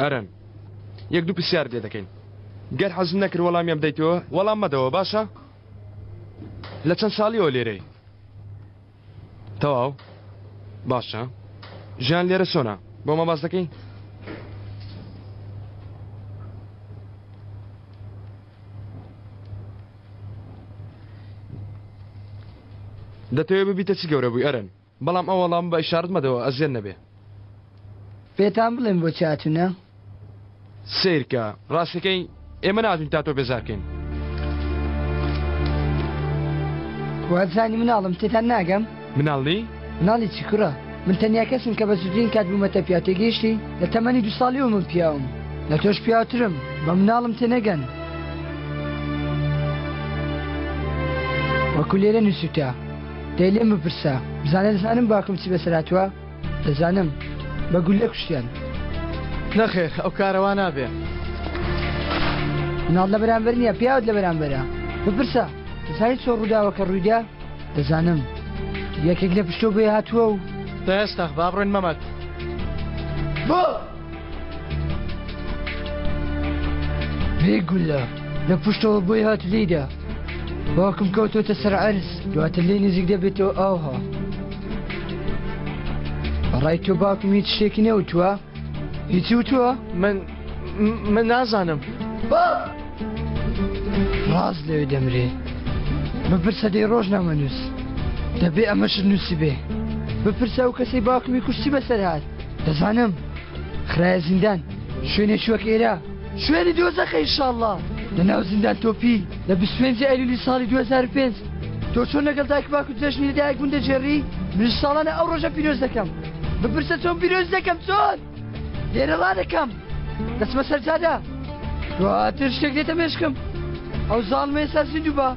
ئەرەن یەک دوو پرسیارت لێ دەکەین گەر حەزت نەکرد وەڵامیان بدەیتەوە وەڵام مەدەوە باشە لە چەند ساڵیەوە لێرەی تەواو باشە ژیان لێرە چۆنە بۆ ما باس دەکەی دەتەوێ ببیتە چ گەورە بووی ئەرەن بەڵام ئەو وەڵامە بە ئیشارەت مەدەوە ئەزیەت نەبێ. پێتان بڵێم بۆچی هاتوونە؟ سەیرکە ڕاستەکەی ئێمە ناتوین تا تۆ بێزار کەین. واتزانی مناڵم تێتان ناگەم؟ مناڵ نی؟ مناڵی چی کوڕە؟ من تەنیا کەسم کە بە زووترین کات بوومەتە پیاو تێگەیشتی؟ لە تەمەنی دوو ساڵیەوە من پیاوم لە تۆش پیاوترم بە مناڵم تێنەگەن. وەکو لێرە نووسوتە. دەی لێم بپرسە بزانە دەزانم باوکم چی بەسەر هاتووە؟ دەزانم بە گوللە کوشتیان. نەخێر ئەو کارە وا نابێ. مناڵ لە بەرامبەر نییە پیاوت لە بەرامبەرە. بپرسە دەزانی چۆن ڕووداوەکە ڕوویدا؟ دەزانم یەکێک لە پشتۆ بۆی هاتووە و. دە ئێستا با بڕۆین مەمەد. بۆ؟ بێ گوللە لە پشتەوە بۆی هات لێیدا باوکم کەوتۆتە سەر عەرز دواتر لێی نزیک دەبێتەوە ئاوها بەڕای تۆ باوکم هیچ شتێکی نەوتووە هیچی وتووە من من نازانم باب ڕاست لەوێ دەمرێ بپرسە دەی ڕۆژنامەنووس دەبێ ئەمەشت نووسیبێ بپرسە ئەو کەسەی باوکمی کوشت چی بەسەر هات دەزانم خرایە زیندان شوێنێکی وەک ئێرە شوێنی دۆزەخە ئیشاڵڵا لەناو زیندان تۆپی لە 25 ئەیلولی ساڵی 2005 تۆ چۆن لەگەڵ دایک باوکت جەژنی لەدایک بوون دەگێڕی منیش ساڵانە ئەو ڕۆژە پیرۆز دەکەم بپرسە چۆن پیرۆز دەکەم چۆن لێرە ڕادەکەم دەچمە سەر جادە دواتر شتێک دێتە مێشکم ئەو زاڵمە ئێستا زیندوو بە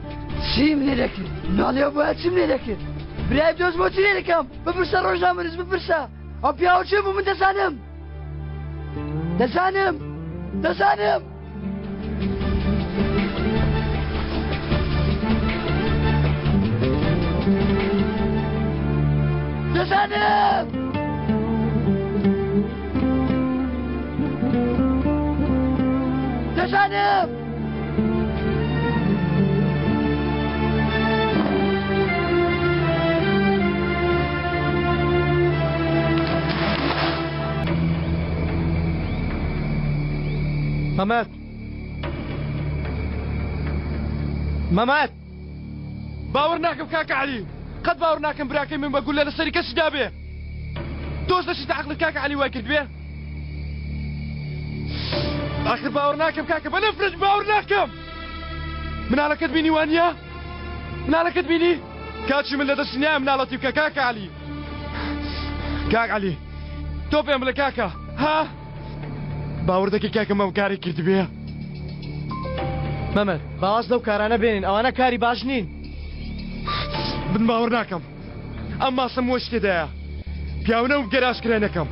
چیم لێ دەکرد مناڵی ئەو بۆیە چیم لێ دەکرد برای دۆست بۆ چی لێ دەکەم بپرسە ڕۆژنامەنووس بپرسە ئەو پیاوە کێ بوو من دەزانم دەزانم دەزانم دەزانم دەزانم مەمەد مەمەد باوەڕ ناکەم کاکە عەلی قەت باوەڕ ناکەم براکەی من بە گوللە لە سەری کەسی دابێ تۆش دەچیتە عەقڵت کاکە عەلی وای کردبێ ئاخر باوەڕ ناکەم کاکە بە نەفرەت باوەڕ ناکەم مناڵەکەت بینی وانە مناڵەکەت بینی کاچی من لە دەستی نایە مناڵەتی بکە کاکە عەلی کاک عەلی تۆ پێم بڵێ کاکە ها باوەڕ دەکەی کاکە مەم کاری کردبێ مەمەد باواز لەو کارانە بێنین ئەوانە کاری باش نین من باوەڕ ناکەم ئەم ماسەم وەش تێدایە پیاو نەبووم گەر ئاشکرای نەکەم.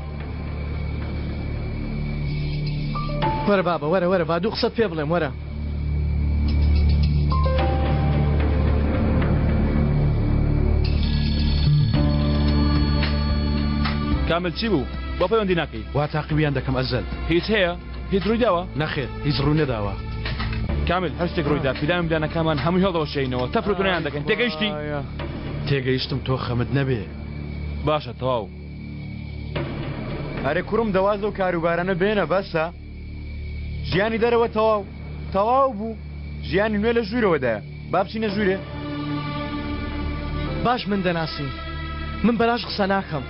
وەرە بابە وەرە وەرە با دوو قسەت پێ بڵێم وەرە. کامل چی بوو؟ بۆ پەیوەندی ناکەی؟ وا تاقیبیان دەکەم ئەزەل. هیچ هەیە؟ هیچ ڕوویداوە؟ نەخێر هیچ ڕووینەداوە. کامل هەر شتێک ڕوویدا پیلان و پلانەکانمان هەمووی هەڵدەوەشێینەوە تەفر و تونایان دەکەین تێگەیشتی؟ تێگەیشتم تۆ خەمت نەبێ. باشە تەواو. ئەرێ کوڕم دە واز لەو کاروبارانە بێنە بەسە ژیانی دەرەوە تەواو تەواو بوو ژیانی نوێ لە ژوورەوەدایە با بچینە ژوورێ. باش من دەناسی من بەلاش قسە ناکەم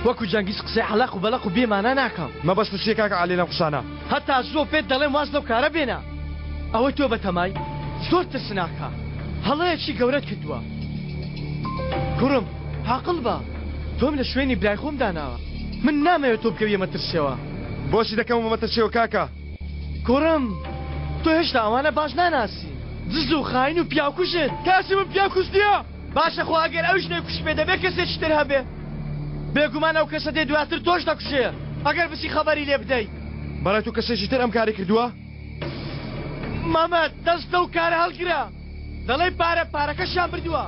وەکو جەنگیز قسەی عەلەق و بەلەق و بێ مانا ناکەم. مەبەستت چیە کاکە عەلی لەم قسانە؟ هەتا زووە پێت دەڵێم واز لەو کارە بێنە ئەوەی تۆ بەتەمای زۆر ترسناکە هەڵەیەکی گەورەت کردووە کوڕم عاقڵ بە تۆم لە شوێنی برای خۆم داناوە من نامەوێت تۆ بکەویە مەترسیەوە. بۆچی دەکەومە مەترسیەوە کاکە؟ کوڕم تۆ هێشتا ئەوانە باش ناناسی دز و خاین و پیاوکوژن. کاچی من پیاوکوژ نییە. باشە خۆ ئەگەر ئەویش نەیکوشتبێ دەبێ کەسێکی تر هەبێ بێگومان ئەو کەسە دێ دواتر تۆش دەکوژێ ئەگەر بچی خەبەری لێ بدەی. بەڕای تۆ کەسێکی تر ئەم کارەی کردووە؟ مامە دەست لەو کارە هەڵگرە دەڵێی پارە پارەکەشیان بردووە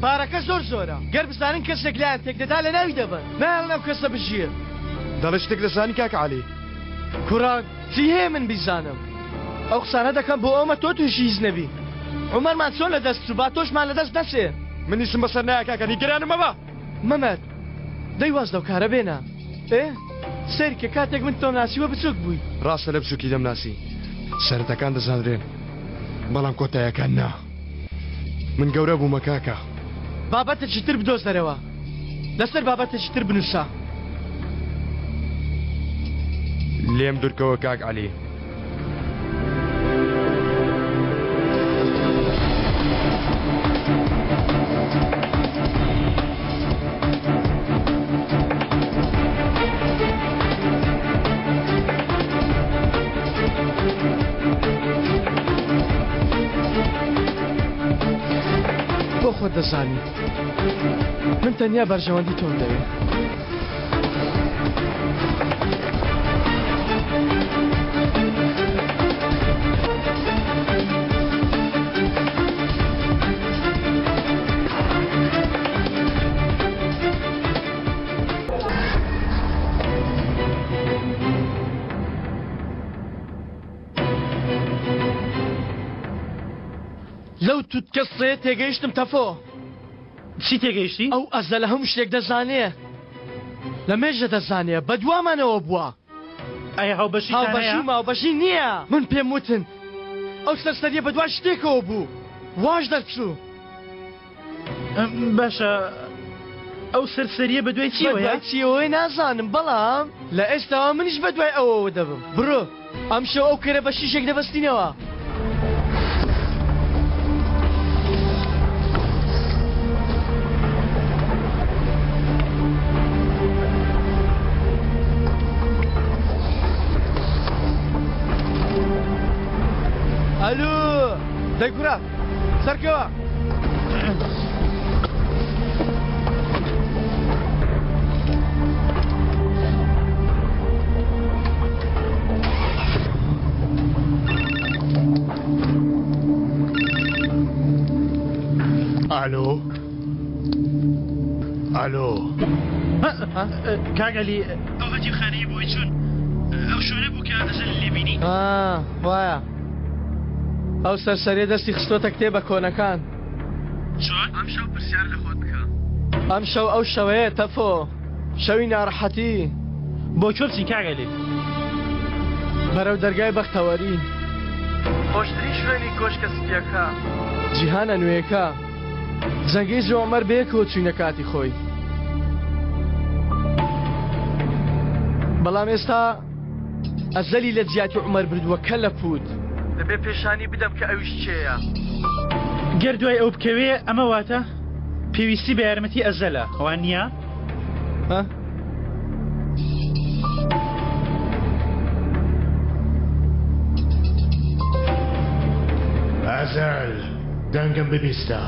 پارەکە زۆر زۆرە گەر بزانن کەسێک لایان تێک دەدا لەناوی دەبەن نایەڵن ئەو کەسە بژیێ. دەڵێ شتێک دەزانی کاک عەلی. کوڕە چی هەیە من بیزانم؟ ئەو قسانە دەکەم بۆ ئەومە تۆ تووشی هیچ نەبی. عومەرمان چۆن لە دەست چوو با تۆشمان لە دەست نەچێ. من هیچم بەسەر نایە کاکە نیگەرانم مەبە. مەمەد دەی واز لەو کارە بێنە. ئێ سەیرکە کاتێک من تۆم ناسیوە بچووک بووی. ڕاستە لە بچووکی دەمناسی. سەرەتاکان دەزانرێن بەڵام کۆتایەکان نا. من گەورە بوومە کاکە. بابەتێکی تر بدۆزەرەوە لەسەر بابەتێکی تر بنووسە. لێم دوورکەوە کاک عەلی. بۆ خۆت دەزانی من تەنیا بەرژەوەندی تۆم دەوێ. لەو توتکە سڕەیە تێگەیشتم تەفۆ. چی تێگەیشتی؟ ئەو ئەزەلە هەموو شتێک دەزانێ. لە مێژە دەزانێ بە دوامانەوە بووە. ئایا هاوبەشیتان هەیە؟ هاوبەشی و ماوبەشی نییە. من پێم وتن ئەو سەرسەرییە بە دوای شتێکەوە بوو. واش دەرچوو. باشە ئەو سەرسەرییە بە دوای چیەوەیە؟ بە دوای چیەوەیە نازانم بەڵام لە ئێستاوە منیش بە دوای ئەوەوە دەبم. بڕۆ ئەمشەو ئەو کەرە بە شیشێک دەبەستینەوە. ئەلو دەی کورە سەرکەوە. ئالۆ ئالۆ کاک عەلی ئەو هەتیوخانەیە بۆی چوون ئەو شوێنە بوو کە ئەزەلی لێ بینی وایە ئەو سەرسەریە دەستی خستۆتە کتێبە کۆنەکان. چۆن؟ ئەمشەو پرسیار لە خۆت بکە. ئەمشەو ئەو شەوەیە تەفۆ، شەوی ناڕەحەتی. بۆ کوێ بچین کاک عەلی؟ بەرەو دەرگای بەختەوەری. خۆشترین شوێنی کۆشکە سپییەکە. جیهانە نوێیەکە. جەنگیز و عومەر بەیەکەوە چووینە کاتی خۆی. بەڵام ئێستا. ئەزەلی لە جیاتی عومەر بردووە کەلە پووت. دەبێ پێشانی بدەم کە ئەویش کێیە. گەر دوای ئەو بکەوێ ئەمە واتە پێویستی بە یارمەتی ئەزەلە وا نییە؟ ها؟ ئەزەل دەنگم ببیستە.